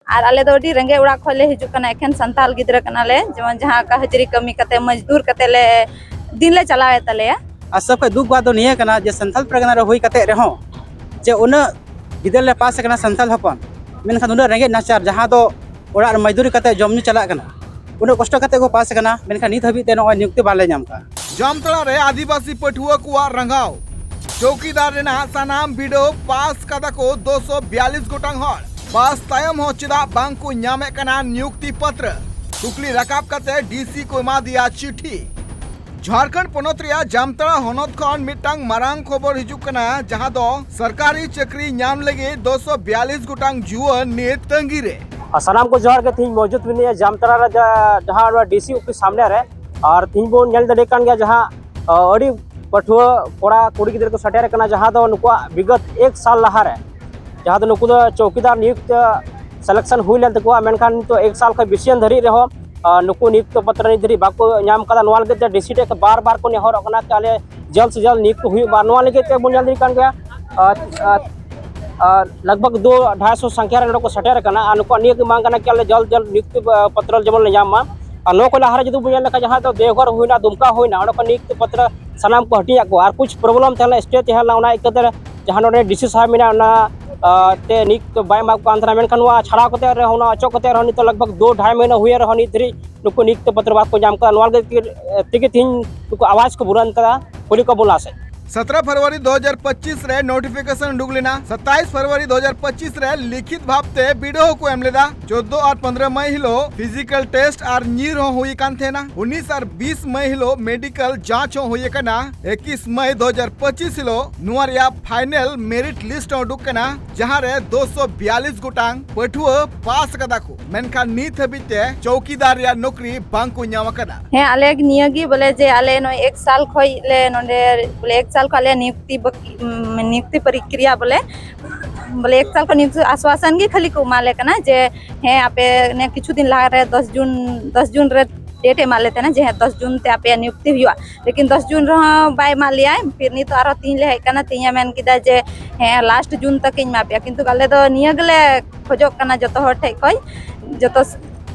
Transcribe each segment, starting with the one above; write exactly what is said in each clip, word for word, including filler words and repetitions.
ᱟᱨ ᱟᱞᱮ ᱫᱚ ᱟᱹᱰᱤ ᱨᱮᱸᱜᱮᱡ ᱚᱲᱟᱜ ᱠᱷᱚᱱ ᱞᱮ ᱦᱤᱡᱩᱜ ᱠᱟᱱᱟ, ᱮᱠᱷᱮᱱ ᱥᱟᱱᱛᱟᱲ ᱜᱤᱫᱽᱨᱟᱹ ᱠᱟᱱᱟᱞᱮ, ᱡᱮᱢᱚᱱ ᱡᱟᱦᱟᱸ ᱠᱟ ᱦᱟᱡᱽᱨᱤ ᱠᱟᱹᱢᱤ ᱠᱟᱛᱮ, ᱢᱚᱡᱽᱫᱩᱨ ᱠᱟᱛᱮ ᱞᱮ ᱫᱤᱱ ᱞᱮ ᱪᱟᱞᱟᱣᱮᱫ ᱛᱟᱞᱮᱭᱟ᱾ ᱟᱨ ᱥᱚᱵ ᱠᱷᱚᱱ ᱫᱩᱠ ᱵᱟᱛ ᱫᱚ ᱱᱤᱭᱟᱹ ᱠᱟᱱᱟ ᱡᱮ ᱥᱟᱱᱛᱟᱲ ᱯᱟᱨᱜᱟᱱᱟ ᱨᱮ ᱦᱩᱭ ᱠᱟᱛᱮ ᱨᱮᱦᱚᱸ ᱡᱮ ᱩᱱᱟᱹᱜ ᱜᱤᱫᱟᱹᱨ ᱞᱮ ᱯᱟᱥ ᱟᱠᱟᱱᱟ ᱥᱟᱱᱛᱟᱲ ᱦᱚᱯᱚᱱ, ᱢᱮᱱᱠᱷᱟᱱ ᱩᱱᱟᱹᱜ ᱨᱮᱸᱜᱮᱡ ᱱᱟᱪᱟᱨ, ᱡᱟᱦᱟᱸ ᱫᱚ ᱚᱲᱟᱜ ᱨᱮ ᱢᱚᱡᱽᱫᱩᱨᱤ ᱠᱟᱛᱮ ᱡᱚᱢ ᱧᱩ ᱪᱟᱞᱟᱜ ᱠᱟᱱᱟ, ᱩᱱᱟᱹᱜ ᱠᱚᱥᱴᱚ ᱠᱟᱛᱮ ᱠᱚ ᱯᱟᱥ ᱟᱠᱟᱱᱟ, ᱢᱮᱱᱠᱷᱟᱱ ᱱᱤᱛ ᱦᱟᱹᱵᱤᱡ ᱛᱮ ᱱᱚᱜᱼᱚᱭ ᱱᱤᱭᱩᱠᱛᱤ ᱵᱟᱞᱮ ᱧᱟᱢ ᱠᱟᱜᱼᱟ᱾ ᱡᱟᱢᱛᱟᱲᱟ ᱨᱮ ᱟᱹᱫᱤᱵᱟᱹᱥᱤ ᱯᱟᱹᱴᱷᱩᱣᱟᱹ ᱠᱚᱣᱟᱜ ᱨᱟᱸᱜᱟᱣ᱾ ᱪᱚᱣᱠᱤᱫᱟᱨ ᱨᱮᱱᱟᱜ ᱥᱟᱱᱟᱢ ᱵᱤᱰᱟᱹᱣ ᱯᱟᱥ ᱠᱟᱫᱟ ᱠᱚ ᱫᱩᱥᱚ ᱵᱤᱭᱟᱞᱤᱥ ᱜᱚᱴᱟᱝ ᱦᱚᱲ᱾ ᱯᱟᱥ ᱛᱟᱭᱚᱢ ᱦᱚᱸ ᱪᱮᱫᱟᱜ ᱵᱟᱝ ᱠᱚ ᱧᱟᱢᱮᱫ ᱠᱟᱱᱟ ᱱᱤᱭᱩᱠᱛᱤ ᱯᱚᱛᱨᱚ? ᱠᱩᱠᱞᱤ ᱨᱟᱠᱟᱵ ᱠᱟᱛᱮ ᱰᱤᱥᱤ ᱠᱚ ᱮᱢᱟ ᱫᱮᱭᱟ ᱪᱤᱴᱷᱤ᱾ ᱡᱷᱟᱲᱠᱷᱚᱸᱰ ᱯᱚᱱᱚᱛ ᱨᱮᱭᱟᱜ ᱡᱟᱢᱛᱟᱲᱟ ᱦᱚᱱᱚᱛ ᱠᱷᱚᱱ ᱢᱤᱫᱴᱟᱝ ᱢᱟᱨᱟᱝ ᱠᱷᱚᱵᱚᱨ ᱦᱤᱡᱩᱜ ᱠᱟᱱᱟ, ᱡᱟᱦᱟᱸ ᱫᱚ ᱥᱚᱨᱠᱟᱨᱤ ᱪᱟᱹᱠᱨᱤ ᱧᱟᱢ ᱞᱟᱹᱜᱤᱫ ᱫᱩᱥᱚ ᱵᱤᱭᱟᱞᱤᱥ ᱜᱚᱴᱟᱝ ᱡᱩᱣᱟᱹᱱ ᱱᱤᱛ ᱛᱟᱺᱜᱤ ᱨᱮ᱾ ᱟᱨ ᱥᱟᱱᱟᱢ ᱠᱚ ᱡᱚᱦᱟᱨ ᱜᱮ᱾ ᱛᱤᱦᱤᱧ ᱢᱚᱣᱡᱩᱫ ᱢᱮᱱᱟᱧᱟ ᱡᱟᱢᱛᱟᱲᱟ ᱨᱮ, ᱡᱟ-, ᱡᱟᱦᱟᱸ ᱱᱚᱣᱟ ᱰᱤᱥᱤ ᱚᱯᱷᱤᱥ ᱥᱟᱢᱱᱮ ᱨᱮ᱾ ᱟᱨ ᱛᱤᱦᱤᱧ ᱵᱚᱱ ᱧᱮᱞ ᱫᱟᱲᱮᱭᱟᱜ ᱠᱟᱱ ᱜᱮᱭᱟ, ᱡᱟᱦᱟᱸ, ᱟ, ᱟᱹᱰᱤ ᱯᱟᱹᱴᱷᱩᱣᱟᱹ ᱠᱚᱲᱟ ᱠᱩᱲᱤ ᱜᱤᱫᱽᱨᱟᱹ ᱠᱚ ᱥᱮᱴᱮᱨ ᱟᱠᱟᱱᱟ, ᱡᱟᱦᱟᱸ ᱫᱚ ᱱᱩᱠᱩᱣᱟᱜ ᱵᱤᱜᱚᱛ ᱮᱠ ᱥᱟᱞ ᱞᱟᱦᱟᱨᱮ, ᱡᱟᱦᱟᱸ ᱫᱚ ᱱᱩᱠᱩ ᱫᱚ ᱪᱚᱣᱠᱤᱫᱟᱨ ᱱᱤᱭᱩᱠᱛ ᱥᱤᱞᱮᱠᱥᱚᱱ ᱦᱩᱭ ᱞᱮᱱ ᱛᱟᱠᱚᱣᱟ, ᱢᱮᱱᱠᱷᱟᱱ ᱱᱤᱛᱚᱜ ᱮᱠ ᱥᱟᱞ ᱠᱷᱚᱱ ᱵᱮᱥᱤᱭᱮᱱ ᱫᱷᱟᱹᱨᱤᱡ ᱨᱮᱦᱚᱸ, ᱟ, ᱱᱩᱠᱩ ᱱᱤᱭᱩᱠᱛ ᱯᱚᱛᱨᱚ ᱱᱤᱛ ᱫᱷᱟᱹᱨᱤᱡ ᱵᱟᱠᱚ ᱧᱟᱢ ᱠᱟᱫᱟ᱾ ᱱᱚᱣᱟ ᱞᱟᱹᱜᱤᱫ ᱛᱮ ᱰᱤᱥᱤ ᱴᱷᱮᱱ ᱵᱟᱨ ᱵᱟᱨ ᱠᱚ ᱱᱮᱦᱚᱨᱚᱜ ᱠᱟᱱᱟ ᱠᱤ ᱟᱞᱮ ᱡᱚᱞᱫ ᱥᱮ ᱡᱚᱞᱫ ᱱᱤᱭᱩᱠᱛ ᱦᱩᱭᱩᱜ ᱢᱟ᱾ ᱱᱚᱣᱟ ᱞᱟᱹᱜᱤᱫ ᱛᱮ ᱵᱚᱱ ᱧᱮᱞ ᱫᱟᱲᱮᱭᱟᱜ ᱠᱟᱱ ᱜᱮᱭᱟ, ᱟ, ᱟ, ᱟ, ᱞᱟᱜᱽ ᱵᱷᱟᱜᱽ ᱫᱩ ᱰᱷᱟᱭ ᱥᱚ ᱥᱚᱝᱠᱷᱟ ᱨᱮ ᱱᱚᱰᱮ ᱠᱚ ᱥᱮᱴᱮᱨ ᱟᱠᱟᱱᱟ᱾ ᱟᱨ ᱱᱩᱠᱩᱣᱟᱜ ᱱᱤᱭᱟᱹ ᱜᱮ ᱢᱟᱝ ᱠᱟᱱᱟ ᱠᱤ ᱟᱞᱮ ᱡᱚᱞᱫ ᱡᱚᱞᱫ ᱱᱤᱭᱩᱠᱛ, ᱟ, ᱯᱚᱛᱨᱚ ᱡᱮᱢᱚᱱ ᱞᱮ ᱧᱟᱢ ᱢᱟ᱾ ᱟᱨ ᱱᱚᱣᱟ ᱠᱚ ᱞᱟᱦᱟᱨᱮ ᱡᱩᱫᱤ ᱵᱚᱱ ᱧᱮᱞ ᱞᱮᱠᱷᱟᱱ, ᱡᱟᱦᱟᱸ ᱫᱚ ᱫᱮᱣᱜᱷᱚᱨ ᱦᱩᱭᱱᱟ, ᱫᱩᱢᱠᱟ ᱦᱩᱭᱱᱟ, ᱚᱸᱰᱮ ᱠᱷᱚᱱ ᱱᱤᱭᱩᱠᱛ ᱯᱚᱛᱨᱚ ᱥᱟᱱᱟᱢ ᱠᱚ ᱦᱟᱹᱴᱤᱧᱟᱜ ᱠᱚᱣᱟ᱾ ᱟᱨ ᱠᱩᱪ ᱯᱨᱚᱵᱞᱮᱢ ᱛᱟᱦᱮᱸ ᱞᱮᱱᱟ, ᱥᱴᱮ ᱛᱟᱦᱮᱸ ᱞᱮᱱᱟ, ᱚᱱᱟ ᱤᱠᱟᱹᱛᱮ ᱡᱟᱦᱟᱸ ᱱᱚᱰᱮ ᱰᱤᱥᱤ ᱥᱟᱦᱮᱵᱽ ᱢᱮᱱᱟᱭᱟ, ᱚᱱᱟ, ᱟ, ᱛᱮ ᱱᱤᱭᱩᱠᱛ ᱵᱟᱭ ᱮᱢᱟ ᱠᱚ ᱠᱟᱱ ᱛᱟᱦᱮᱱᱟ᱾ ᱢᱮᱱᱠᱷᱟᱱ ᱱᱚᱣᱟ ᱪᱷᱟᱲᱟᱣ ᱠᱟᱛᱮ ᱨᱮᱦᱚᱸ, ᱚᱱᱟ ᱚᱪᱚᱜ ᱠᱟᱛᱮ ᱨᱮᱦᱚᱸ ᱱᱤᱛᱚᱜ ᱞᱟᱜᱽ ᱵᱷᱟᱜᱽ ᱫᱩ ᱰᱷᱟᱭ ᱢᱟᱹᱦᱱᱟᱹ ᱦᱩᱭᱮᱱ ᱨᱮᱦᱚᱸ ᱱᱤᱛ ᱫᱷᱟᱹᱨᱤᱡ ᱱᱩᱠᱩ ᱱᱤᱭᱩᱠᱛ ᱯᱚᱛᱨᱚ ᱵᱟᱠᱚ ᱧᱟᱢ ᱠᱟᱫᱟ᱾ ᱱᱚᱣᱟ ᱞᱟᱹᱜᱤᱫ ᱛᱮᱜᱮ, ᱛᱮᱜᱮ ᱛᱤᱦᱤᱧ ᱱᱩᱠᱩ ᱟᱣᱟᱡᱽ ᱠᱚ ᱵᱩᱞᱚᱱ ᱠᱟᱫᱟ᱾ ᱠᱩᱞᱤ ᱠᱚ ᱵᱚᱱᱟ ᱥᱮ᱾ ᱥᱚᱛᱨᱚ ᱯᱷᱮᱵᱽᱨᱩᱣᱟᱨᱤ ᱫᱩ ᱦᱟᱡᱟᱨ ᱯᱚᱸᱪᱤᱥ ᱨᱮ ᱱᱳᱴᱤᱯᱷᱤᱠᱮᱥᱚᱱ ᱩᱰᱩᱠ ᱞᱮᱱᱟ᱾ ᱥᱟᱛᱟᱭᱤᱥ ᱯᱷᱮᱵᱽᱨᱩᱣᱟᱨᱤ ᱫᱩ ᱦᱟᱡᱟᱨ ᱯᱚᱸᱪᱤᱥ ᱨᱮ ᱞᱤᱠᱷᱤᱛ ᱵᱷᱟᱵ ᱛᱮ ᱵᱤᱰᱟᱹᱣ ᱦᱚᱸᱠᱚ ᱮᱢ ᱞᱮᱫᱟ᱾ ᱪᱳᱫᱽᱫᱳ ᱟᱨ ᱯᱚᱱᱫᱽᱨᱚ ᱢᱟᱹᱭ ᱦᱤᱞᱳᱜ ᱯᱷᱤᱡᱤᱠᱟᱞ ᱴᱮᱥᱴ ᱟᱨ ᱧᱤᱨ ᱦᱚᱸ ᱦᱩᱭ ᱟᱠᱟᱱ ᱛᱟᱦᱮᱱᱟ᱾ ᱩᱱᱤᱥ ᱟᱨ ᱵᱤᱥ ᱢᱟᱹᱭ ᱦᱤᱞᱳᱜ ᱢᱮᱰᱤᱠᱟᱞ ᱡᱟᱸᱪ ᱦᱚᱸ ᱦᱩᱭ ᱟᱠᱟᱱᱟ᱾ ᱮᱠᱤᱥ ᱢᱟᱹᱭ ᱫᱩ ᱦᱟᱡᱟᱨ ᱯᱚᱸᱪᱤᱥ ᱦᱤᱞᱳᱜ ᱱᱚᱣᱟ ᱨᱮᱭᱟᱜ ᱯᱷᱟᱭᱱᱮᱞ ᱢᱮᱨᱤᱴ ᱞᱤᱥᱴ ᱦᱚᱸ ᱩᱰᱩᱠ ᱠᱟᱱᱟ, ᱡᱟᱦᱟᱸ ᱨᱮ ᱫᱩᱥᱚ ᱵᱤᱭᱟᱞᱤᱥ ᱜᱚᱴᱟᱝ ᱯᱟᱹᱴᱷᱩᱣᱟᱹ ᱯᱟᱥ ᱟᱠᱟᱫᱟ ᱠᱚ, ᱢᱮᱱᱠᱷᱟᱱ ᱱᱤᱛ ᱦᱟᱹᱵᱤᱡ ᱛᱮ ᱪᱚᱣᱠᱤᱫᱟᱨ ᱨᱮᱭᱟᱜ ᱱᱚᱠᱨᱤ ᱵᱟᱝ ᱠᱚ ᱧᱟᱢ ᱟᱠᱟᱫᱟ᱾ ᱦᱮᱸ, ᱟᱞᱮ ᱱᱤᱭᱟᱹ ᱜᱮ ᱵᱚᱞᱮ ᱡᱮ ᱟᱞᱮ ᱱᱚᱜᱼᱚᱭ ᱮᱠ ᱥᱟᱞ ᱠᱷᱚᱡ ᱞᱮ ᱱᱚᱰᱮ ᱵᱚᱞᱮ ᱮᱠ ᱥᱟᱞ ᱠᱷᱚᱡ ᱟᱞᱮᱭᱟᱜ ᱱᱤᱭᱩᱠᱛᱤ ᱵᱟᱹᱠᱤ, ᱩᱢ, ᱱᱤᱭᱩᱠᱛᱤ ᱯᱨᱚᱠᱨᱤᱭᱟ ᱵᱚᱞᱮ, ᱵᱚᱞᱮ ᱮᱠ ᱥᱟᱞ ᱠᱷᱚᱡ ᱱᱤᱭᱩᱠᱛᱤ ᱟᱥᱣᱟᱥᱚᱱ ᱜᱮ ᱠᱷᱟᱹᱞᱤ ᱠᱚ ᱮᱢᱟ ᱞᱮ ᱠᱟᱱᱟ ᱡᱮ ᱦᱮᱸ, ᱟᱯᱮ ᱱᱤᱭᱟᱹ ᱠᱤᱪᱷᱩ ᱫᱤᱱ ᱞᱟᱦᱟ ᱨᱮ ᱫᱚᱥ ᱡᱩᱱ, ᱫᱚᱥ ᱡᱩᱱ ᱨᱮ ᱰᱮᱴ ᱮ ᱮᱢᱟᱫ ᱞᱮ ᱛᱟᱦᱮᱱᱟ ᱡᱮ ᱦᱮᱸ ᱫᱚᱥ ᱡᱩᱱ ᱛᱮ ᱟᱯᱮᱭᱟᱜ ᱱᱤᱭᱩᱠᱛᱤ ᱦᱩᱭᱩᱜᱼᱟ, ᱞᱮᱠᱤᱱ ᱫᱚᱥ ᱡᱩᱱ ᱨᱮᱦᱚᱸ ᱵᱟᱭ ᱮᱢᱟᱫ ᱞᱮᱭᱟᱭ᱾ ᱯᱷᱤᱨ ᱱᱤᱛᱚᱜ ᱟᱨᱦᱚᱸ ᱛᱤᱦᱤᱧ ᱞᱮ ᱦᱮᱡ ᱠᱟᱱᱟ, ᱛᱤᱦᱤᱧ ᱮ ᱢᱮᱱ ᱠᱮᱫᱟ ᱡᱮ ᱦᱮᱸ ᱞᱟᱥᱴ ᱡᱩᱱ ᱛᱟᱹᱠᱤᱧ ᱮᱢᱟ ᱯᱮᱭᱟ, ᱠᱤᱱᱛᱩ ᱟᱞᱮ ᱫᱚ ᱱᱤᱭᱟᱹ ᱜᱮᱞᱮ ᱠᱷᱚᱡᱚᱜ ᱠᱟᱱᱟ ᱡᱚᱛᱚ ᱦᱚᱲ ᱴᱷᱮᱡ ᱠᱷᱚᱡ, ᱡᱚᱛᱚ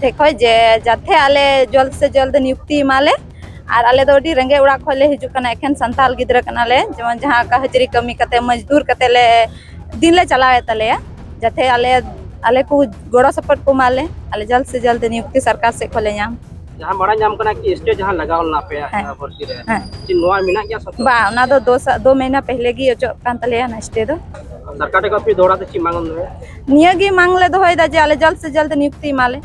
ᱴᱷᱮᱡ ᱠᱷᱚᱡ ᱡᱮ ᱡᱟᱛᱮ ᱟᱞᱮ ᱡᱚᱞᱫ ᱥᱮ ᱡᱚᱞᱫ ᱱᱤᱭᱩᱠᱛᱤ ᱮᱢᱟ ᱞᱮ᱾ ᱟᱨ ᱟᱞᱮ ᱫᱚ ᱟᱹᱰᱤ ᱨᱮᱸᱜᱮᱡ ᱚᱲᱟᱜ ᱠᱷᱚᱡ ᱞᱮ ᱦᱤᱡᱩᱜ ᱠᱟᱱᱟ, ᱮᱠᱷᱮᱱ ᱥᱟᱱᱛᱟᱞ ᱜᱤᱫᱽᱨᱟᱹ ᱠᱟᱱᱟᱞᱮ, ᱡᱮᱢᱚᱱ ᱡᱟᱦᱟᱸ ᱠᱟ ᱦᱟᱹᱡᱨᱤ ᱠᱟᱹᱢᱤ ᱠᱟᱛᱮ ᱢᱚᱡᱫᱩᱨ ᱠᱟᱛᱮ ᱞᱮ ᱫᱤᱱ ᱞᱮ ᱪᱟᱞᱟᱣᱮᱫ ᱛᱟᱞᱮᱭᱟ, ᱡᱟᱛᱮ ᱟᱞᱮ ᱟᱞᱮ ᱠᱚ ᱜᱚᱲᱚ ᱥᱚᱯᱚᱦᱚᱫ ᱠᱚ ᱮᱢᱟ ᱞᱮ, ᱟᱞᱮ ᱡᱚᱞᱫ ᱥᱮ ᱡᱚᱞᱫ ᱱᱤᱭᱩᱠᱛᱤ ᱥᱚᱨᱠᱟᱨ ᱥᱮᱫ ᱠᱷᱚᱡ ᱞᱮ ᱧᱟᱢ᱾ ᱡᱟᱦᱟᱸ ᱵᱟᱲᱟᱭ ᱧᱟᱢ ᱠᱟᱱᱟ ᱠᱤ ᱥᱴᱮ ᱡᱟᱦᱟᱸ ᱞᱟᱜᱟᱣ ᱞᱮᱱᱟ ᱟᱯᱮᱭᱟᱜ ᱦᱮᱸ᱾ ᱵᱷᱚᱨᱛᱤ ᱨᱮ, ᱦᱮᱸ᱾ ᱪᱮᱫ ᱱᱚᱣᱟ ᱢᱮᱱᱟᱜ ᱜᱮᱭᱟ ᱥᱚᱛᱚ? ᱵᱟ, ᱚᱱᱟ ᱫᱚ ᱫᱚ ᱥᱟ-, ᱫᱚ ᱢᱟᱹᱦᱱᱟᱹ ᱯᱮᱦᱞᱮ ᱜᱮ ᱚᱪᱚᱜ ᱠᱟᱱ ᱛᱟᱞᱮᱭᱟ ᱚᱱᱟ ᱥᱴᱮ ᱫᱚ᱾ ᱥᱚᱨᱠᱟᱨ ᱴᱷᱮᱱ ᱠᱷᱚᱱ ᱯᱮ ᱫᱚᱦᱲᱟ ᱛᱮ ᱪᱮᱫ ᱢᱟᱝ ᱮᱢ ᱫᱚᱦᱚᱭᱟ? ᱱᱤᱭᱟᱹ ᱜᱮ ᱢᱟᱝ ᱞᱮ ᱫᱚᱦᱚᱭᱮᱫᱟ ᱡᱮ ᱟᱞᱮ ᱡᱚᱞᱫ ᱥᱮ ᱡᱚᱞᱫ ᱱᱤᱭᱩᱠᱛᱤ ᱮᱢᱟ ᱞᱮ᱾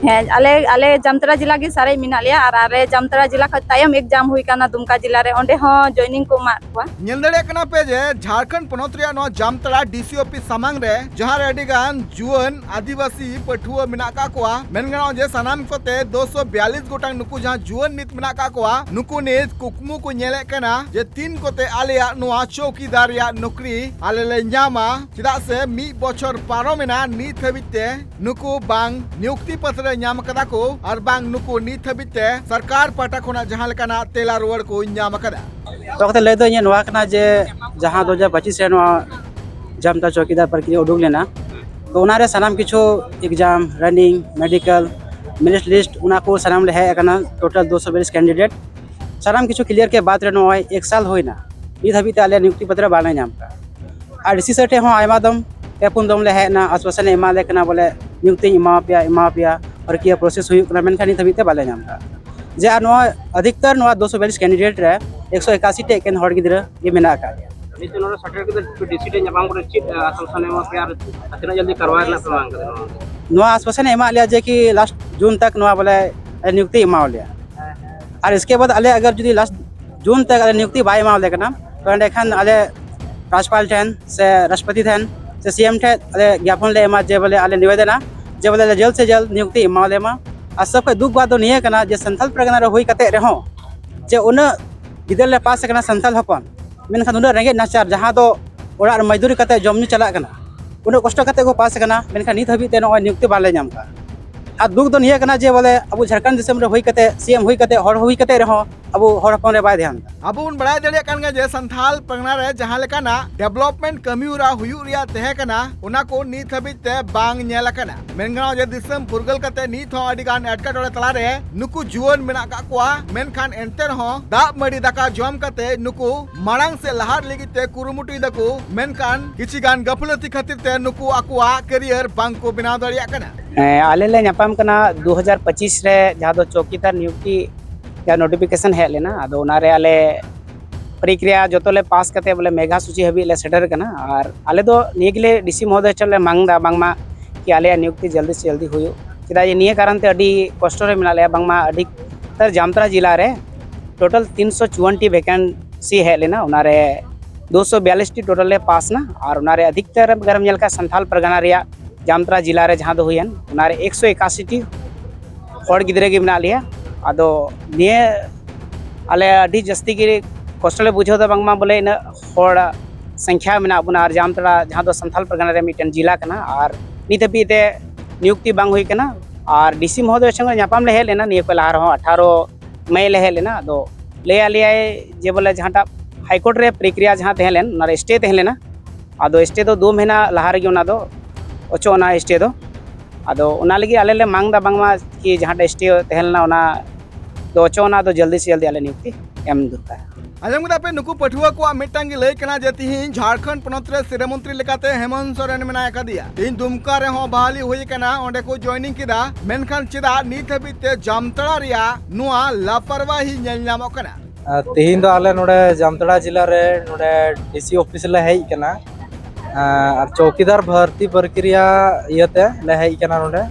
ᱦᱮᱸ, ᱟᱞᱮ, ᱟᱞᱮ ᱡᱟᱢᱛᱟᱲᱟ ᱡᱮᱞᱟ ᱜᱮ ᱥᱟᱨᱮᱡ ᱢᱮᱱᱟᱜ ᱞᱮᱭᱟ ᱟᱨ ᱟᱞᱮ ᱡᱟᱢᱛᱟᱲᱟ ᱡᱮᱞᱟ ᱠᱷᱚᱱ ᱛᱟᱭᱚᱢ ᱮᱠᱡᱟᱢ ᱦᱩᱭ ᱠᱟᱱᱟ ᱫᱩᱢᱠᱟ ᱡᱮᱞᱟ ᱨᱮ, ᱚᱸᱰᱮ ᱦᱚᱸ ᱡᱚᱭᱱᱤᱝ ᱠᱚ ᱮᱢᱟᱜ ᱠᱚᱣᱟ᱾ ᱧᱮᱞ ᱫᱟᱲᱮᱭᱟᱜ ᱠᱟᱱᱟ ᱯᱮ ᱡᱮ ᱡᱷᱟᱲᱠᱷᱚᱸᱰ ᱯᱚᱱᱚᱛ ᱨᱮᱭᱟᱜ ᱱᱚᱣᱟ ᱡᱟᱢᱛᱟᱲᱟ ᱰᱤ ᱥᱤ ᱚᱯᱷᱤᱥ ᱥᱟᱢᱟᱝ ᱨᱮ, ᱡᱟᱦᱟᱸ ᱨᱮ ᱟᱹᱰᱤ ᱜᱟᱱ ᱡᱩᱣᱟᱹᱱ ᱟᱹᱫᱤᱵᱟᱹᱥᱤ ᱯᱟᱹᱴᱷᱩᱣᱟᱹ ᱢᱮᱱᱟᱜ ᱟᱠᱟᱫ ᱠᱚᱣᱟ, ᱢᱮᱱ ᱜᱟᱱᱚᱜᱼᱟ ᱡᱮ ᱥᱟᱱᱟᱢ ᱠᱚᱛᱮ ᱫᱩᱥᱚ ᱵᱤᱭᱟᱞᱤᱥ ᱜᱚᱴᱟᱝ ᱱᱩᱠᱩ ᱡᱟᱦᱟᱸ ᱡᱩᱣᱟᱹᱱ ᱱᱤᱛ ᱢᱮᱱᱟᱜ ᱟᱠᱟᱫ ᱠᱚᱣᱟ, ᱱᱩᱠᱩ ᱱᱤᱛ ᱠᱩᱠᱢᱩ ᱠᱚ ᱧᱮᱞᱮᱫ ᱠᱟᱱᱟ ᱡᱮ ᱛᱤᱱ ᱠᱚᱛᱮ ᱟᱞᱮᱭᱟᱜ ᱱᱚᱣᱟ ᱪᱚᱣᱠᱤᱫᱟᱨ ᱨᱮᱭᱟᱜ ᱱᱚᱠᱨᱤ ᱟᱞᱮ ᱞᱮ ᱧᱟᱢᱟ, ᱪᱮᱫᱟᱜ ᱥᱮ ᱢᱤᱫ ᱵᱚᱪᱷᱚᱨ ᱯᱟᱨᱚᱢᱮᱱᱟ, ᱱᱤᱛ ᱦᱟᱹᱵᱤᱡ ᱛᱮ ᱱᱩᱠᱩ ᱵᱟᱝ ᱱᱤᱭᱩᱠᱛᱤ ᱯᱚᱛᱨᱚ ᱧᱟᱢ ᱟᱠᱟᱫᱟ ᱠᱚ ᱟᱨ ᱵᱟᱝ ᱱᱩᱠᱩ ᱱᱤᱛ ᱦᱟᱹᱵᱤᱡ ᱛᱮ ᱥᱚᱨᱠᱟᱨ ᱯᱟᱦᱴᱟ ᱠᱷᱚᱱᱟᱜ ᱡᱟᱦᱟᱸ ᱞᱮᱠᱟᱱᱟᱜ ᱛᱮᱞᱟ ᱨᱩᱣᱟᱹᱲ ᱠᱚ ᱧᱟᱢ ᱟᱠᱟᱫᱟ᱾ ᱛᱚ ᱠᱟᱛᱮ ᱞᱟᱹᱭ ᱫᱚ ᱤᱧᱟᱹᱜ ᱱᱚᱣᱟ ᱠᱟᱱᱟ ᱡᱮ ᱡᱟᱦᱟᱸ ᱫᱩ ᱦᱟᱡᱟᱨ ᱯᱚᱸᱪᱤᱥ ᱨᱮ ᱱᱚᱣᱟ ᱡᱟᱢᱛᱟ ᱪᱚᱣᱠᱤᱫᱟᱨ ᱯᱨᱚᱠᱨᱤᱭᱟ ᱩᱰᱩᱠ ᱞᱮᱱᱟ, ᱛᱚ ᱚᱱᱟᱨᱮ ᱥᱟᱱᱟᱢ ᱠᱤᱪᱷᱩ ᱮᱠᱡᱟᱢ, ᱨᱟᱱᱤᱝ, ᱢᱮᱰᱤᱠᱮᱞ, ᱢᱮᱨᱤᱴ ᱞᱤᱥᱴ, ᱚᱱᱟ ᱠᱚ ᱥᱟᱱᱟᱢ ᱞᱮ ᱦᱮᱡ ᱟᱠᱟᱱᱟ᱾ ᱴᱳᱴᱟᱞ ᱫᱩᱥᱚ ᱵᱤᱭᱟᱞᱤᱥ ᱠᱮᱱᱰᱤᱰᱮᱴ, ᱥᱟᱱᱟᱢ ᱠᱤᱪᱷᱩ ᱠᱞᱤᱭᱟᱨ ᱠᱮ ᱵᱟᱫᱽ ᱨᱮ ᱱᱚᱜᱼᱚᱭ ᱮᱠ ᱥᱟᱞ ᱦᱩᱭᱱᱟ, ᱱᱤᱛ ᱦᱟᱹᱵᱤᱡ ᱛᱮ ᱟᱞᱮ ᱱᱤᱭᱩᱠᱛᱤ ᱯᱚᱛᱨᱚ ᱵᱟᱞᱮ ᱧᱟᱢ ᱠᱟᱜᱼᱟ᱾ ᱟᱨ ᱰᱤ ᱥᱤ ᱥᱮᱨ ᱴᱷᱮᱱ ᱦᱚᱸ ᱟᱭᱢᱟ ᱫᱚᱢ, ᱯᱮ ᱯᱩᱱ ᱫᱚᱢ ᱞᱮ ᱦᱮᱡ ᱮᱱᱟ, ᱟᱥᱣᱟᱥᱚᱱᱮ ᱮᱢᱟ ᱞᱮ ᱠᱟᱱᱟ ᱵᱚᱞᱮ ᱱᱤᱭᱩᱠᱛᱤᱧ ᱮᱢᱟ ᱯᱮᱭᱟ, ᱮᱢᱟ ᱯᱮᱭᱟ, ᱯᱨᱚᱠᱨᱤᱭᱟ ᱯᱨᱚᱥᱮᱥ ᱦᱩᱭᱩᱜ ᱠᱟᱱᱟ, ᱢᱮᱱᱠᱷᱟᱱ ᱱᱤᱛ ᱦᱟᱹᱵᱤᱡ ᱛᱮ ᱵᱟᱞᱮ ᱧᱟᱢ ᱠᱟᱜᱼᱟ᱾ ᱡᱮ ᱟᱨ ᱱᱚᱣᱟ ᱟᱫᱷᱤᱠᱛᱟᱨ ᱱᱚᱣᱟ ᱫᱩᱥᱚ ᱵᱤᱭᱟᱞᱤᱥ ᱠᱮᱱᱰᱤᱰᱮᱴ ᱨᱮ ᱮᱠᱥᱚ ᱮᱠᱟᱥᱤ ᱴᱤ ᱮᱠᱮᱱ ᱦᱚᱲ ᱜᱤᱫᱽᱨᱟᱹ ᱜᱮ ᱢᱮᱱᱟᱜ ᱟᱠᱟᱫ ᱞᱮᱭᱟ᱾ ᱱᱤᱛᱚᱜ ᱱᱚᱰᱮ ᱥᱮᱴᱮᱨ ᱠᱟᱛᱮ ᱰᱤ ᱥᱤ ᱴᱷᱮᱱ ᱧᱟᱯᱟᱢ ᱠᱟᱛᱮ ᱪᱮᱫ, ᱟᱥᱟᱢᱤᱥᱟᱱ ᱮᱢᱟ ᱯᱮᱭᱟ ᱟᱨ ᱛᱤᱱᱟᱹᱜ ᱡᱚᱞᱫᱤ ᱠᱟᱨᱣᱟᱭ ᱨᱮᱱᱟᱜ ᱯᱮ ᱢᱟᱝ ᱠᱟᱫᱟ ᱱᱚᱣᱟ? ᱱᱚᱣᱟ ᱟᱥᱣᱟᱥᱚᱱᱮ ᱮᱢᱟᱜ ᱞᱮᱭᱟ ᱡᱮ ᱠᱤ ᱞᱟᱥᱴ ᱡᱩᱱ ᱛᱟᱠ ᱱᱚᱣᱟ ᱵᱚᱞᱮ ᱱᱤᱭᱩᱠᱛᱤ ᱮᱢᱟᱣ ᱞᱮᱭᱟ᱾ ᱟᱨ ᱤᱥᱠᱮ ᱵᱟᱫ ᱟᱞᱮ ᱟᱜᱟᱨ ᱡᱩᱫᱤ ᱞᱟᱥᱴ ᱡᱩᱱ ᱛᱟᱠ ᱟᱞᱮ ᱱᱤᱭᱩᱠᱛᱤ ᱵᱟᱭ ᱮᱢᱟᱣ ᱞᱮ ᱠᱟᱱᱟ, ᱛᱚ ᱮᱸᱰᱮᱠᱷᱟᱱ ᱟᱞᱮ ᱨᱟᱡᱽᱯᱟᱞ ᱴᱷᱮᱱ ᱥᱮ ᱨᱟᱥᱴᱨᱚᱯᱚᱛᱤ ᱴᱷᱮᱱ ᱥᱮ ᱥᱤ ᱮᱢ ᱴᱷᱮᱱ ᱟᱞᱮ ᱜᱮᱯᱚᱱ ᱞᱮ ᱮᱢᱟ ᱡᱮ ᱵᱚᱞᱮ ᱟᱞᱮ ᱱᱤᱵᱮᱫᱚᱱᱟ ᱡᱮ ᱵᱚᱞᱮ ᱟᱞᱮ ᱡᱚᱞᱫ ᱥᱮ ᱡᱚᱞᱫ ᱱᱤᱭᱩᱠᱛᱤ ᱮᱢᱟᱣ ᱞᱮ ᱢᱟ᱾ ᱟᱨ ᱥᱚᱵ ᱠᱷᱚᱱ ᱫᱩᱠ ᱵᱟᱫ ᱫᱚ ᱱᱤᱭᱟᱹ ᱠᱟᱱᱟ ᱡᱮ ᱥᱟᱱᱛᱟᱞ ᱯᱟᱨᱜᱟᱱᱟ ᱨᱮ ᱦᱩᱭ ᱠᱟᱛᱮ ᱨᱮᱦᱚᱸ ᱡᱮ ᱩᱱᱟᱹᱜ ᱜᱤᱫᱟᱹᱨ ᱞᱮ ᱯᱟᱥ ᱟᱠᱟᱱᱟ ᱥᱟᱱᱛᱟᱞ ᱦᱚᱯᱚᱱ, ᱢᱮᱱᱠᱷᱟᱱ ᱩᱱᱟᱹᱜ ᱨᱮᱸᱜᱮᱡ ᱱᱟᱪᱟᱨ ᱡᱟᱦᱟᱸ ᱫᱚ ᱚᱲᱟᱜ ᱨᱮ ᱢᱚᱡᱫᱩᱨᱤ ᱠᱟᱛᱮ ᱡᱚᱢ ᱧᱩ ᱪᱟᱞᱟᱜ ᱠᱟᱱᱟ, ᱩᱱᱟᱹᱜ ᱠᱚᱥᱴᱚ ᱠᱟᱛᱮ ᱠᱚ ᱯᱟᱥ ᱟᱠᱟᱱᱟ, ᱢᱮᱱᱠᱷᱟᱱ ᱱᱤᱛ ᱦᱟᱹᱵᱤᱡ ᱛᱮ ᱱᱚᱜᱼᱚᱭ ᱱᱤᱭᱩᱠᱛᱤ ᱵᱟᱞᱮ ᱧᱟᱢ ᱠᱟᱜᱼᱟ᱾ ᱟᱨ ᱫᱩᱠ ᱫᱚ ᱱᱤᱭᱟᱹ ᱠᱟᱱᱟ ᱡᱮ ᱵᱚᱞᱮ ᱟᱵᱚ ᱡᱷᱟᱲᱠᱷᱚᱸᱰ ᱫᱤᱥᱚᱢ ᱨᱮ ᱦᱩᱭ ᱠᱟᱛᱮ, ᱥᱤ ᱮᱢ ᱦᱩᱭ ᱠᱟᱛᱮ, ᱦᱚᱲ ᱦᱩᱭ ᱠᱟᱛᱮ ᱨᱮᱦᱚᱸ ᱟᱵᱚ ᱦᱚᱲ ᱦᱚᱯᱚᱱ ᱨᱮ ᱵᱟᱭ ᱫᱷᱮᱭᱟᱱ ᱮᱫᱟ᱾ ᱟᱵᱚ ᱵᱚᱱ ᱵᱟᱲᱟᱭ ᱫᱟᱲᱮᱭᱟᱜ ᱠᱟᱱ ᱜᱮᱭᱟ ᱡᱮ ᱥᱟᱱᱛᱷᱟᱞ ᱯᱟᱨᱜᱟᱱᱟ ᱨᱮ ᱡᱟᱦᱟᱸ ᱞᱮᱠᱟᱱᱟᱜ ᱰᱮᱵᱷᱞᱚᱯᱢᱮᱱᱴ ᱠᱟᱹᱢᱤ ᱦᱚᱨᱟ ᱦᱩᱭᱩᱜ ᱨᱮᱭᱟᱜ ᱛᱟᱦᱮᱸ ᱠᱟᱱᱟ, ᱚᱱᱟ ᱠᱚ ᱱᱤᱛ ᱦᱟᱹᱵᱤᱡ ᱛᱮ ᱵᱟᱝ ᱧᱮᱞ ᱟᱠᱟᱱᱟ᱾ ᱢᱮᱱ ᱜᱟᱱᱚᱜᱼᱟ ᱡᱮ ᱫᱤᱥᱚᱢ ᱯᱷᱩᱨᱜᱟᱹᱞ ᱠᱟᱛᱮ ᱱᱤᱛ ᱦᱚᱸ ᱟᱹᱰᱤ ᱜᱟᱱ ᱮᱴᱠᱮᱴᱚᱬᱮ ᱛᱟᱞᱟᱨᱮ ᱱᱩᱠᱩ ᱡᱩᱣᱟᱹᱱ ᱢᱮᱱᱟᱜ ᱟᱠᱟᱫ ᱠᱚᱣᱟ, ᱢᱮᱱᱠᱷᱟᱱ ᱮᱱᱛᱮ ᱨᱮᱦᱚᱸ ᱫᱟᱜ ᱢᱟᱹᱰᱤ ᱫᱟᱠᱟ ᱡᱚᱢ ᱠᱟᱛᱮ ᱱᱩᱠᱩ ᱢᱟᱲᱟᱝ ᱥᱮᱫ ᱞᱟᱦᱟᱜ ᱞᱟᱹᱜᱤᱫ ᱛᱮ ᱠᱩᱨᱩᱢᱩᱴᱩᱭ ᱫᱟᱠᱚ, ᱢᱮᱱᱠᱷᱟᱱ ᱠᱤᱪᱷᱤ ᱜᱟᱱ ᱜᱟᱹᱯᱷᱞᱟᱹᱛᱤ ᱠᱷᱟᱹᱛᱤᱨ ᱛᱮ ᱱᱩᱠᱩ ᱟᱠᱚᱣᱟᱜ ᱠᱮᱨᱤᱭᱟᱨ ᱵᱟᱝ ᱠᱚ ᱵᱮᱱᱟᱣ ᱫᱟᱲᱮᱭᱟᱜ ᱠᱟᱱᱟ᱾ ᱦᱮᱸ, ᱟᱞᱮ ᱞᱮ ᱧᱟᱯᱟᱢ ᱠᱟᱱᱟ ᱫᱩ ᱦᱟᱡᱟᱨ ᱯᱚᱸᱪᱤᱥ ᱨᱮ, ᱡᱟᱦᱟᱸ ᱫᱚ ᱪᱚᱣᱠᱤᱫᱟᱨ ᱱᱤᱭᱩᱠᱛᱤ ᱡᱟᱦᱟᱸ ᱱᱳᱴᱤᱯᱷᱤᱠᱮᱥᱚᱱ ᱦᱮᱡ ᱞᱮᱱᱟ, ᱟᱫᱚ ᱚᱱᱟᱨᱮ ᱟᱞᱮ ᱯᱨᱚᱠᱨᱤᱭᱟ ᱡᱚᱛᱚ ᱞᱮ ᱯᱟᱥ ᱠᱟᱛᱮ ᱵᱚᱞᱮ ᱢᱮᱜᱷᱟ ᱥᱩᱪᱤ ᱦᱟᱹᱵᱤᱡ ᱞᱮ ᱥᱮᱴᱮᱨ ᱠᱟᱱᱟ᱾ ᱟᱨ ᱟᱞᱮ ᱫᱚ ᱱᱤᱭᱟᱹ ᱜᱮᱞᱮ ᱰᱤ ᱥᱤ ᱢᱚᱦᱳᱫᱚᱭ ᱴᱷᱮᱱ ᱞᱮ ᱢᱟᱝ ᱮᱫᱟ ᱵᱟᱝᱢᱟ ᱠᱤ ᱟᱞᱮᱭᱟᱜ ᱱᱤᱭᱩᱠᱛᱤ ᱡᱚᱞᱫᱤ ᱥᱮ ᱡᱚᱞᱫᱤ ᱦᱩᱭᱩᱜ, ᱪᱮᱫᱟᱜ ᱡᱮ ᱱᱤᱭᱟᱹ ᱠᱟᱨᱚᱱ ᱛᱮ ᱟᱹᱰᱤ ᱠᱚᱥᱴᱚ ᱨᱮ ᱢᱮᱱᱟᱜ ᱞᱮᱭᱟ᱾ ᱵᱟᱝᱢᱟ ᱟᱹᱰᱤ ᱩᱛᱟᱹᱨ ᱡᱟᱢᱛᱟᱲᱟ ᱡᱮᱞᱟ ᱨᱮ ᱴᱳᱴᱟᱞ ᱛᱤᱱᱥᱚ ᱪᱩᱣᱟᱱᱴᱤ ᱵᱷᱮᱠᱮᱱᱥᱤ ᱦᱮᱡ ᱞᱮᱱᱟ, ᱚᱱᱟᱨᱮ ᱫᱩᱥᱚ ᱵᱤᱭᱟᱞᱤᱥ ᱴᱤ ᱴᱳᱴᱟᱞ ᱞᱮ ᱯᱟᱥ ᱮᱱᱟ᱾ ᱟᱨ ᱚᱱᱟᱨᱮ ᱟᱫᱷᱤᱠᱛᱟᱨ ᱟᱜᱟᱨᱮᱢ ᱧᱮᱞ ᱠᱷᱟᱱ ᱥᱟᱱᱛᱷᱟᱞ ᱯᱟᱨᱜᱟᱱᱟ ᱨᱮᱭᱟᱜ ᱡᱟᱢᱛᱟᱲᱟ ᱡᱮᱞᱟ ᱨᱮ ᱡᱟᱦᱟᱸ ᱫᱚ ᱦᱩᱭᱮᱱ, ᱚᱱᱟᱨᱮ ᱮᱠᱥᱚ ᱮᱠᱟᱥᱤ ᱴᱤ ᱦᱚᱲ ᱜᱤᱫᱽᱨᱟᱹ ᱜᱮ ᱢᱮᱱᱟᱜ ᱞᱮᱭᱟ᱾ ᱟᱫᱚ ᱱᱤᱭᱟᱹ ᱟᱞᱮ ᱟᱹᱰᱤ ᱡᱟᱹᱥᱛᱤ ᱜᱮ ᱠᱚᱥᱴᱚ ᱞᱮ ᱵᱩᱡᱷᱟᱹᱣ ᱮᱫᱟ, ᱵᱟᱝᱢᱟ ᱵᱚᱞᱮ ᱤᱱᱟᱹᱜ ᱦᱚᱲ ᱥᱚᱝᱠᱷᱭᱟ ᱢᱮᱱᱟᱜ ᱵᱚᱱᱟ ᱟᱨ ᱡᱟᱢᱛᱟᱲᱟ ᱡᱟᱦᱟᱸ ᱫᱚ ᱥᱟᱱᱛᱷᱟᱞ ᱯᱟᱨᱜᱟᱱᱟ ᱨᱮ ᱢᱤᱫᱴᱮᱱ ᱡᱮᱞᱟ ᱠᱟᱱᱟ, ᱟᱨ ᱱᱤᱛ ᱦᱟᱹᱵᱤᱡ ᱛᱮ ᱱᱤᱭᱩᱠᱛᱤ ᱵᱟᱝ ᱦᱩᱭ ᱠᱟᱱᱟ᱾ ᱟᱨ ᱰᱤ ᱥᱤ ᱢᱚᱦᱳᱫᱚᱭ ᱥᱚᱸᱜᱮ ᱧᱟᱯᱟᱢ ᱞᱮ ᱦᱮᱡ ᱞᱮᱱᱟ ᱱᱤᱭᱟᱹ ᱠᱷᱚᱱ ᱞᱟᱦᱟ ᱨᱮᱦᱚᱸ, ᱟᱴᱷᱟᱨᱚ ᱢᱮ ᱞᱮ ᱦᱮᱡ ᱞᱮᱱᱟ᱾ ᱟᱫᱚ ᱞᱟᱹᱭ ᱟᱞᱮᱭᱟᱭ ᱡᱮ ᱵᱚᱞᱮ ᱡᱟᱦᱟᱸᱴᱟᱜ ᱦᱟᱭᱠᱳᱨᱴ ᱨᱮ ᱯᱨᱚᱠᱨᱤᱭᱟ ᱡᱟᱦᱟᱸ ᱛᱟᱦᱮᱸ ᱞᱮᱱ, ᱚᱱᱟ ᱨᱮ ᱥᱴᱮ ᱛᱟᱦᱮᱸ ᱞᱮᱱᱟ᱾ ᱟᱫᱚ ᱥᱴᱮ ᱫᱚ ᱫᱩ ᱢᱟᱹᱦᱱᱟᱹ ᱞᱟᱦᱟ ᱨᱮᱜᱮ ᱚᱱᱟ ᱫᱚ ᱚᱪᱚᱜ ᱮᱱᱟ ᱥᱴᱮ ᱫᱚ᱾ ᱟᱫᱚ ᱚᱱᱟ ᱞᱟᱹᱜᱤᱫ ᱟᱞᱮ ᱞᱮ ᱢᱟᱝ ᱮᱫᱟ ᱵᱟᱝᱢᱟ ᱠᱤ ᱡᱟᱦᱟᱸᱴᱟᱜ ᱥᱴᱮ ᱛᱟᱦᱮᱸ ᱞᱮᱱᱟ ᱚᱱᱟ ᱫᱚ ᱚᱪᱚᱜ ᱮᱱᱟ, ᱟᱫᱚ ᱡᱚᱞᱫᱤ ᱥᱮ ᱡᱚᱞᱫᱤ ᱟᱞᱮ ᱱᱤᱭᱩᱠᱛᱤ ᱮᱢ ᱫᱚᱨᱠᱟᱨ᱾ ᱟᱸᱡᱚᱢ ᱠᱮᱫᱟ ᱯᱮ, ᱱᱩᱠᱩ ᱯᱟᱹᱴᱷᱩᱣᱟᱹ ᱠᱚᱣᱟᱜ ᱢᱤᱫᱴᱟᱝ ᱜᱮ ᱞᱟᱹᱭ ᱠᱟᱱᱟ ᱡᱮ ᱛᱤᱦᱤᱧ ᱡᱷᱟᱲᱠᱷᱚᱸᱰ ᱯᱚᱱᱚᱛ ᱨᱮ ᱥᱤᱨᱟᱹ ᱢᱚᱱᱛᱨᱤ ᱞᱮᱠᱟᱛᱮ ᱦᱮᱢᱚᱱᱛ ᱥᱚᱨᱮᱱ ᱢᱮᱱᱟᱭ ᱟᱠᱟᱫᱮᱭᱟ᱾ ᱛᱤᱦᱤᱧ ᱫᱩᱢᱠᱟ ᱨᱮᱦᱚᱸ ᱵᱟᱦᱟᱞᱤ ᱦᱩᱭ ᱟᱠᱟᱱᱟ, ᱚᱸᱰᱮ ᱠᱚ ᱡᱚᱭᱱᱤᱝ ᱠᱮᱫᱟ, ᱢᱮᱱᱠᱷᱟᱱ ᱪᱮᱫᱟᱜ ᱱᱤᱛ ᱦᱟᱹᱵᱤᱡ ᱛᱮ ᱡᱟᱢᱛᱟᱲᱟ ᱨᱮᱭᱟᱜ ᱱᱚᱣᱟ ᱞᱟᱯᱟᱨᱣᱟᱦᱤ ᱧᱮᱞ ᱧᱟᱢᱚᱜ ᱠᱟᱱᱟ? ᱟᱨ ᱛᱤᱦᱤᱧ ᱫᱚ ᱟᱞᱮ ᱱᱚᱰᱮ ᱡᱟᱢᱛᱟᱲᱟ ᱡᱮᱞᱟ ᱨᱮ ᱱᱚᱰᱮ ᱰᱤ ᱥᱤ ᱚᱯᱷᱤᱥ ᱞᱮ ᱦᱮᱡ ᱟᱠᱟᱱᱟ᱾ ᱟᱨ ᱪᱚᱣᱠᱤᱫᱟᱨ ᱵᱷᱚᱨᱛᱤ ᱯᱨᱚᱠᱨᱤᱭᱟ ᱤᱭᱟᱹᱛᱮ ᱞᱮ ᱦᱮᱡ ᱟᱠᱟᱱᱟ ᱱᱚᱰᱮ᱾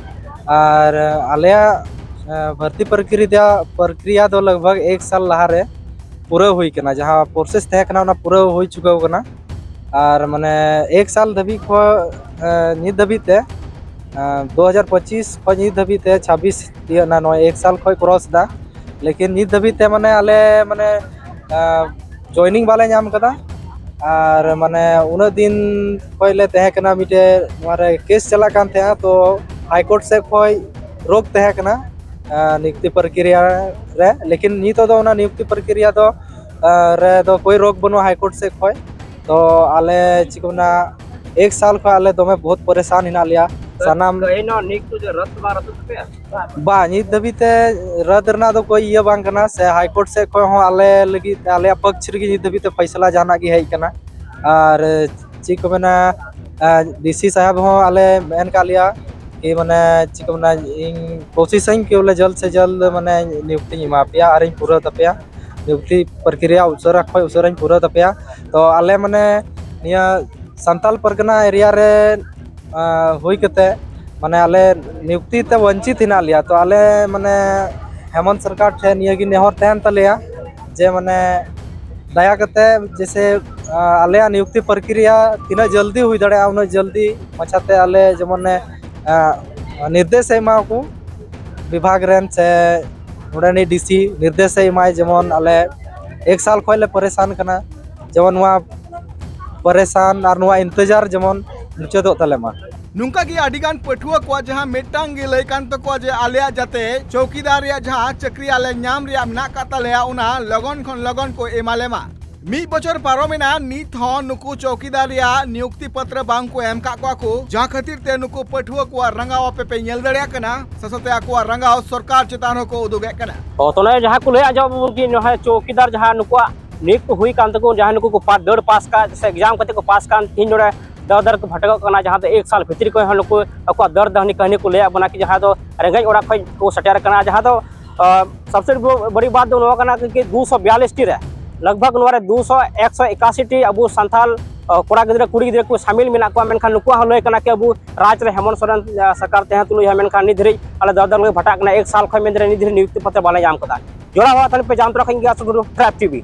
ᱟᱨ ᱟᱞᱮᱭᱟᱜ, ᱮ, ᱵᱷᱚᱨᱛᱤ ᱯᱨᱚᱠᱨᱤᱭᱟ, ᱯᱨᱚᱠᱨᱤᱭᱟ ᱫᱚ ᱞᱟᱜᱽ ᱵᱷᱟᱜᱽ ᱮᱠ ᱥᱟᱞ ᱞᱟᱦᱟᱨᱮ ᱯᱩᱨᱟᱹᱣ ᱦᱩᱭ ᱠᱟᱱᱟ᱾ ᱡᱟᱦᱟᱸ ᱯᱨᱚᱥᱮᱥ ᱛᱟᱦᱮᱸ ᱠᱟᱱᱟ, ᱚᱱᱟ ᱯᱩᱨᱟᱹᱣ ᱦᱩᱭ ᱪᱩᱠᱟᱹᱣ ᱠᱟᱱᱟ᱾ ᱟᱨ ᱢᱟᱱᱮ ᱮᱠ ᱥᱟᱞ ᱫᱷᱟᱹᱵᱤᱡ ᱠᱷᱚᱱ, ᱮ, ᱱᱤᱛ ᱫᱷᱟᱹᱵᱤᱡ ᱛᱮ, ᱮ, ᱫᱩ ᱦᱟᱡᱟᱨ ᱯᱚᱸᱪᱤᱥ ᱠᱷᱚᱱ ᱱᱤᱛ ᱫᱷᱟᱹᱵᱤᱡ ᱛᱮ ᱪᱷᱟᱵᱵᱤᱥ ᱛᱤᱭᱟᱹᱜ ᱮᱱᱟ, ᱱᱚᱜᱼᱚᱭ ᱮᱠ ᱥᱟᱞ ᱠᱷᱚᱱ ᱠᱨᱚᱥ ᱮᱫᱟ᱾ ᱞᱮᱠᱤᱱ ᱱᱤᱛ ᱫᱷᱟᱹᱵᱤᱡ ᱛᱮ ᱢᱟᱱᱮ ᱟᱞᱮ ᱢᱟᱱᱮ, ᱮ, ᱡᱚᱭᱱᱤᱝ ᱵᱟᱞᱮ ᱧᱟᱢ ᱠᱟᱫᱟ᱾ ᱟᱨ ᱢᱟᱱᱮ ᱩᱱᱟᱹᱜ ᱫᱤᱱ ᱠᱷᱚᱱ ᱞᱮ ᱛᱟᱦᱮᱸ ᱠᱟᱱᱟ, ᱢᱤᱫᱴᱮᱡ ᱱᱚᱣᱟ ᱨᱮ ᱠᱮᱥ ᱪᱟᱞᱟᱜ ᱠᱟᱱ ᱛᱟᱦᱮᱸᱜᱼᱟ, ᱛᱚ ᱦᱟᱭ ᱠᱳᱨᱴ ᱥᱮᱫ ᱠᱷᱚᱱ ᱨᱳᱜᱽ ᱛᱟᱦᱮᱸ ᱠᱟᱱᱟ ᱱᱤᱭᱩᱠᱛᱤ ᱯᱨᱚᱠᱨᱤᱭᱟ ᱨᱮ᱾ ᱞᱮᱠᱤᱱ ᱱᱤᱛᱚᱜ ᱫᱚ ᱚᱱᱟ ᱱᱤᱭᱩᱠᱛᱤ ᱯᱨᱚᱠᱨᱤᱭᱟ ᱫᱚ ᱨᱮᱫᱚ ᱠᱳᱭ ᱨᱳᱜᱽ ᱵᱟᱹᱱᱩᱜᱼᱟ ᱦᱟᱭᱠᱳᱨᱴ ᱥᱮᱫ ᱠᱷᱚᱱ᱾ ᱛᱚ ᱟᱞᱮ ᱪᱮᱫ ᱠᱚ ᱢᱮᱱᱟ, ᱮᱠ ᱥᱟᱞ ᱠᱷᱚᱱ ᱟᱞᱮ ᱫᱚᱢᱮ ᱵᱚᱦᱩᱛ ᱯᱚᱨᱮᱥᱟᱱ ᱦᱮᱱᱟᱜ ᱞᱮᱭᱟ᱾ ᱥᱟᱱᱟᱢ ᱠᱟᱹᱦᱤ ᱱᱚᱣᱟ ᱱᱤᱭᱩᱠᱛᱤ ᱫᱚ ᱨᱟᱫ ᱵᱟᱝ ᱨᱟᱫ ᱛᱟᱯᱮᱭᱟ? ᱵᱟᱝ, ᱱᱤᱛ ᱫᱷᱟᱹᱵᱤᱡ ᱛᱮ ᱨᱟᱫ ᱨᱮᱱᱟᱜ ᱫᱚ ᱠᱳᱭ ᱤᱭᱟᱹ ᱵᱟᱝ ᱠᱟᱱᱟ, ᱥᱮ ᱦᱟᱭᱠᱳᱨᱴ ᱥᱮᱫ ᱠᱷᱚᱱ ᱦᱚᱸ ᱟᱞᱮ ᱞᱟᱹᱜᱤᱫ, ᱟᱞᱮᱭᱟᱜ ᱯᱚᱠᱷ ᱨᱮᱜᱮ ᱱᱤᱛ ᱫᱷᱟᱹᱵᱤᱡ ᱛᱮ ᱯᱷᱟᱭᱥᱟᱞᱟ ᱡᱟᱦᱟᱱᱟᱜ ᱜᱮ ᱦᱮᱡ ᱠᱟᱱᱟ᱾ ᱟᱨ ᱪᱮᱫ ᱠᱚ ᱢᱮᱱᱟ, ᱰᱤ ᱥᱤ ᱥᱟᱦᱮᱵᱽ ᱦᱚᱸ ᱟᱞᱮ ᱢᱮᱱ ᱠᱟᱜ ᱞᱮᱭᱟ ᱠᱤ ᱢᱟᱱᱮ ᱪᱮᱫ ᱠᱚ ᱢᱮᱱᱟ, ᱤᱧ ᱠᱳᱥᱤᱥᱟᱹᱧ ᱠᱤ ᱵᱚᱞᱮ ᱡᱚᱞᱫ ᱥᱮ ᱡᱚᱞᱫ ᱢᱟᱱᱮ ᱱᱤᱭᱩᱠᱛᱤᱧ ᱮᱢᱟ ᱯᱮᱭᱟ ᱟᱨᱤᱧ ᱯᱩᱨᱟᱹᱣ ᱛᱟᱯᱮᱭᱟ, ᱱᱤᱭᱩᱠᱛᱤ ᱯᱨᱚᱠᱨᱤᱭᱟ ᱩᱥᱟᱹᱨᱟ ᱠᱷᱚᱱ ᱩᱥᱟᱹᱨᱟᱧ ᱯᱩᱨᱟᱹᱣ ᱛᱟᱯᱮᱭᱟ᱾ ᱛᱚ ᱟᱞᱮ ᱢᱟᱱᱮ ᱱᱤᱭᱟᱹ ᱥᱟᱱᱛᱟᱞ ᱯᱟᱨᱜᱟᱱᱟ ᱮᱨᱤᱭᱟ ᱨᱮ ᱦᱩᱭ ᱠᱟᱛᱮ ᱢᱟᱱᱮ ᱟᱞᱮ ᱱᱤᱭᱩᱠᱛᱤ ᱛᱮ ᱵᱚᱧᱪᱤᱛ ᱦᱮᱱᱟᱜ ᱞᱮᱭᱟ᱾ ᱛᱚ ᱟᱞᱮ ᱢᱟᱱᱮ ᱦᱮᱢᱚᱱᱛ ᱥᱚᱨᱠᱟᱨ ᱴᱷᱮᱱ ᱱᱤᱭᱟᱹᱜᱮ ᱱᱮᱦᱚᱨ ᱛᱟᱦᱮᱱ ᱛᱟᱞᱮᱭᱟ ᱡᱮ ᱢᱟᱱᱮ ᱫᱟᱭᱟ ᱠᱟᱛᱮ ᱡᱮᱥᱮ ᱟᱞᱮᱭᱟᱜ ᱱᱤᱭᱩᱠᱛᱤ ᱯᱨᱚᱠᱨᱤᱭᱟ ᱛᱤᱱᱟᱹᱜ ᱡᱚᱞᱫᱤ ᱦᱩᱭ ᱫᱟᱲᱮᱭᱟᱜᱼᱟ ᱩᱱᱟᱹᱜ ᱡᱚᱞᱫᱤ ᱢᱟᱪᱷᱟᱛᱮ ᱟᱞᱮ ᱡᱮᱢᱚᱱ ᱱᱤᱨᱫᱮᱥ ᱮ ᱮᱢᱟ ᱠᱚ ᱵᱤᱵᱷᱟᱜᱽ ᱨᱮᱱ ᱥᱮ ᱱᱚᱰᱮᱱᱤᱡ ᱰᱤ ᱥᱤ ᱱᱤᱨᱫᱮᱥ ᱮ ᱮᱢᱟᱭ, ᱡᱮᱢᱚᱱ ᱟᱞᱮ ᱮᱠ ᱥᱟᱞ ᱠᱷᱚᱱ ᱞᱮ ᱯᱚᱨᱮᱥᱟᱱ ᱠᱟᱱᱟ, ᱡᱮᱢᱚᱱ ᱱᱚᱣᱟ ᱯᱚᱨᱮᱥᱟᱱ ᱟᱨ ᱱᱚᱣᱟ ᱤᱱᱛᱮᱡᱟᱨ ᱡᱮᱢᱚᱱ ᱢᱩᱪᱟᱹᱫᱚᱜ ᱛᱟᱞᱮ ᱢᱟ᱾ ᱱᱚᱝᱠᱟ ᱜᱮ ᱟᱹᱰᱤ ᱜᱟᱱ ᱯᱟᱹᱴᱷᱩᱣᱟᱹ ᱠᱚᱣᱟᱜ ᱡᱟᱦᱟᱸ ᱢᱤᱫᱴᱟᱝ ᱜᱮ ᱞᱟᱹᱭ ᱠᱟᱱ ᱛᱟᱠᱚᱣᱟ ᱡᱮ ᱟᱞᱮᱭᱟᱜ ᱡᱟᱛᱮ ᱪᱚᱣᱠᱤᱫᱟᱨ ᱨᱮᱭᱟᱜ ᱡᱟᱦᱟᱸ ᱪᱟᱹᱠᱨᱤ ᱟᱞᱮ ᱧᱟᱢ ᱨᱮᱭᱟᱜ ᱢᱮᱱᱟᱜ ᱟᱠᱟᱫ ᱛᱟᱞᱮᱭᱟ, ᱚᱱᱟ ᱞᱚᱜᱚᱱ ᱠᱷᱚᱱ ᱞᱚᱜᱚᱱ ᱠᱚ ᱮᱢᱟ ᱞᱮ ᱢᱟ᱾ ᱢᱤᱫ ᱵᱚᱪᱷᱚᱨ ᱯᱟᱨᱚᱢᱮᱱᱟ, ᱱᱤᱛ ᱦᱚᱸ ᱱᱩᱠᱩ ᱪᱚᱣᱠᱤᱫᱟᱨ ᱨᱮᱭᱟᱜ ᱱᱤᱭᱩᱠᱛᱤ ᱯᱚᱛᱨᱚ ᱵᱟᱝ ᱠᱚ ᱮᱢ ᱠᱟᱜ ᱠᱚᱣᱟ ᱠᱚ, ᱡᱟᱦᱟᱸ ᱠᱷᱟᱹᱛᱤᱨ ᱛᱮ ᱱᱩᱠᱩ ᱯᱟᱹᱴᱷᱩᱣᱟᱹ ᱠᱚᱣᱟᱜ ᱨᱟᱸᱜᱟᱣ ᱟᱯᱮ ᱯᱮ ᱧᱮᱞ ᱫᱟᱲᱮᱭᱟᱜ ᱠᱟᱱᱟ, ᱥᱟᱶ ᱥᱟᱶᱛᱮ ᱟᱠᱚᱣᱟᱜ ᱨᱟᱸᱜᱟᱣ ᱥᱚᱨᱠᱟᱨ ᱪᱮᱛᱟᱱ ᱦᱚᱸᱠᱚ ᱩᱫᱩᱜᱮᱫ ᱠᱟᱱᱟ᱾ ᱛᱚ ᱛᱚᱱᱚᱭ ᱡᱟᱦᱟᱸ ᱠᱚ ᱞᱟᱹᱭᱟ ᱡᱮ ᱟᱵᱚ ᱵᱚᱱ ᱠᱤ ᱱᱚᱣᱟ ᱪᱚᱣᱠᱤᱫᱟᱨ ᱡᱟᱦᱟᱸ ᱱᱩᱠᱩᱣᱟᱜ ᱱᱤᱭᱩᱠᱛ ᱦᱩᱭ ᱠᱟᱱ ᱛᱟᱠᱚ, ᱡᱟᱦᱟᱸ ᱱᱩᱠᱩ ᱠᱚ ᱯᱟᱥ, ᱫᱟᱹᱲ ᱯᱟᱥ ᱠᱟᱜ ᱥᱮ ᱮᱠᱡᱟᱢ ᱠᱟᱛᱮ ᱠᱚ ᱯᱟᱥ ᱠᱟᱱ, ᱛᱤᱦᱤᱧ ᱱᱚᱰᱮ ᱫᱟᱹᱲ ᱫᱟᱹᱲ ᱠᱚ ᱵᱷᱟᱴᱠᱚᱜ ᱠᱟᱱᱟ, ᱡᱟᱦᱟᱸ ᱫᱚ ᱮᱠ ᱥᱟᱞ ᱵᱷᱤᱛᱨᱤ ᱠᱷᱚᱱ ᱦᱚᱸ ᱱᱩᱠᱩ ᱟᱠᱚᱣᱟᱜ ᱫᱟᱹᱲ ᱫᱟᱹᱦᱱᱤ ᱠᱟᱹᱦᱱᱤ ᱠᱚ ᱞᱟᱹᱭᱟᱫ ᱵᱚᱱᱟ ᱠᱤ ᱡᱟᱦᱟᱸ ᱫᱚ ᱨᱮᱸᱜᱮᱡ ᱚᱲᱟᱜ ᱠᱷᱚᱱ ᱠᱚ ᱥᱮᱴᱮᱨ ᱟᱠᱟᱱᱟ, ᱡᱟᱦᱟᱸ ᱫᱚ ᱟᱸ, ᱥᱚᱵᱥᱮ ᱵᱚ-, ᱵᱟᱹᱲᱤᱡ ᱵᱟᱛ ᱫᱚ ᱱᱚᱣᱟ ᱠᱟᱱᱟ ᱠᱤ ᱫᱩ ᱥᱚ ᱵᱤᱭᱟᱞᱤᱥ ᱴᱤ ᱨᱮ ᱞᱟᱜᱽ ᱵᱷᱟᱜᱽ ᱱᱚᱣᱟ ᱨᱮ ᱫᱩ ᱥᱚ, ᱮᱠ ᱥᱚ ᱮᱠᱟᱥᱤ ᱴᱤ ᱟᱵᱚ ᱥᱟᱱᱛᱟᱲ, ᱟᱸ, ᱠᱚᱲᱟ ᱜᱤᱫᱽᱨᱟᱹ ᱠᱩᱲᱤ ᱜᱤᱫᱽᱨᱟᱹ ᱠᱚ ᱥᱟᱢᱤᱞ ᱢᱮᱱᱟᱜ ᱠᱚᱣᱟ, ᱢᱮᱱᱠᱷᱟᱱ ᱱᱩᱠᱩᱣᱟᱜ ᱦᱚᱸ ᱞᱟᱹᱭ ᱠᱟᱱᱟ ᱠᱤ ᱟᱵᱚ ᱨᱟᱡᱽ ᱨᱮ ᱦᱮᱢᱚᱱᱛ ᱥᱚᱨᱮᱱ, ᱟᱸ, ᱥᱚᱨᱠᱟᱨ ᱛᱟᱦᱮᱸ ᱛᱩᱞᱩᱡ ᱦᱚᱸ, ᱢᱮᱱᱠᱷᱟᱱ ᱱᱤᱛ ᱫᱷᱟᱹᱨᱤᱡ ᱟᱞᱮ ᱫᱟᱹᱲ ᱫᱟᱹᱲ ᱞᱮ ᱵᱷᱟᱴᱟᱜ ᱠᱟᱱᱟ, ᱮᱠ ᱥᱟᱞ ᱠᱷᱚᱱ ᱢᱮᱱ ᱫᱟᱲᱮᱭᱟᱜᱼᱟ ᱱᱤᱛ ᱫᱷᱟᱹᱨᱤᱡ ᱱᱤᱭᱩᱠᱛᱤ ᱯᱚᱛᱨᱚ ᱵᱟᱞᱮ ᱧᱟᱢ ᱠᱟᱫᱟ᱾ ᱡᱚᱲᱟᱣ ᱦᱚᱲ ᱴᱷᱮᱱ ᱯᱮ ᱡᱟᱢ ᱛᱚᱨᱟ ᱠᱷᱚᱱ ᱜᱮ ᱟᱥᱟ ᱠᱚᱨᱚ ᱴᱨᱟᱭᱤᱵᱽ ᱴᱤ ᱵᱷᱤ᱾